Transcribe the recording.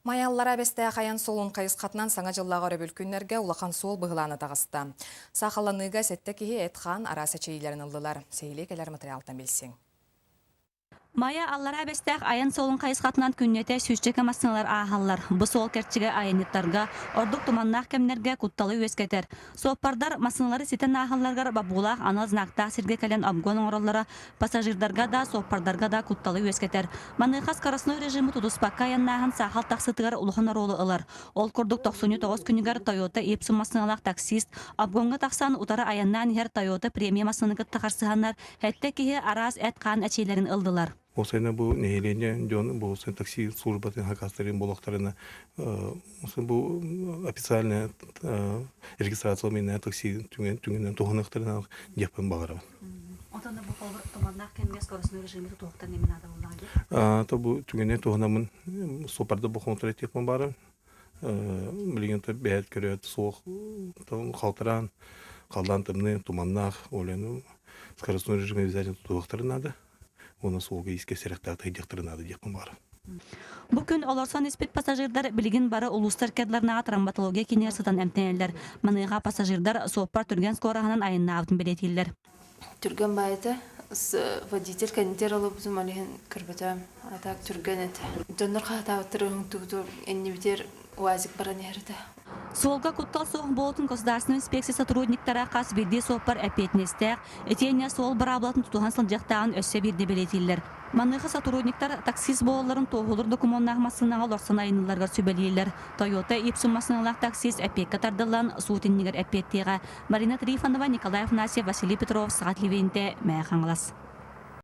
Майаллара Бэстээх айан суолун хайысхатынан Саҥа дьыллааҕы өрөбүл күннэргэ улахан суол быһылаана таҕыста. Саахалланыыга сэттэ киһи эт-хаан араас эчэйиилэрин ыллылар. Сиһилии кэлэр материалтан билсиҥ. Майа Аллараа Бэстээх айан суолун хайысхатынан күннэтэ сүүсчэкэ массыыналар ааһаллар. Бу суол кэрчигэ айанньыттарга, ордук туманнаах кэмнэргэ кутталы үөскэтэр. Суоппардар массыыналары ситэн ааһалларыгар бобуулаах анал знактаах сиргэ кэлэн обгон оҥороллоро пассажирдарга да, суоппардарга да кутталы үөскэтэр. Маныаха скоростной режими тутуспакка айаннааһын саахал тахсыытыгар улахан оруолу ылар. Ол курдук 99 күнүгэр Toyota Ipsum массыыналаах таксист обгоҥҥа тахсан утары айаннаан иһэр Toyota премия массыынаны кытта харсыһаннар сэттэ киһи араас эт-хаан эчиилэрин ыллылар. Осена бу нэһилиэнньэ дьон бу такси службатын хакастарын болохтарына бу официальная регистрация мене такси түнген түнгенен туһаныахтарына диэхпин баҕарабын. Отон бу холбор туманнаах кэмҥэ скоростной режими тутуохтан эмин наада буоллаҕа. То бу түгэнэ туһанамын суоппарда бу хонтор этиэхпин баарым. Билигин бэйэт көрөөт суох халтараан халлаан тымныы туманнаах ол скоростной режим обязательно тутуохтарын наада. Уонна суолга искэ сэрэхтээх тайдыахтарын наада диэхпин баҕарабын. Бу күн олорсон испит пассажирдар билигин бары улуустар кадрдарынаҕа травматология киинигэр сытан эмтэнэллэр. Маныаха пассажирдар суоппар түргэн скороһынан айаннаабытын бэлиэтииллэр. Түргэн баайыта водитель кэннитер олобутум ол иһин көрбөтөм. А так түргэн этэ. Дьоннор хаһытаабыттар өһүҥтүбүтүр иннибитигэр УАЗик баран иһэр этэ. Суолга куттал суох буолуутун государственнай инспекция сотрудниктара хас биирдии суоппар эппиэтинэстээх, итиэннэ суол быраабылатын тутуһан сылдьыахтааҕын өссө биирдэ бэлиэтииллэр. Маныаха сотрудниктар таксист буолалларын туоһулуур докумуоннаах массыынаҕа олорсон айанныылларыгар сүбэлииллэр. Toyota Ipsum массыыналаах таксист эппиэккэ тардыллан, суут иннигэр эппиэттиэҕэ. Марина Трифонова, Николай Афанасьев, Василий Петров, Саха телевидениетэ, Мэҥэ Хаҥалас.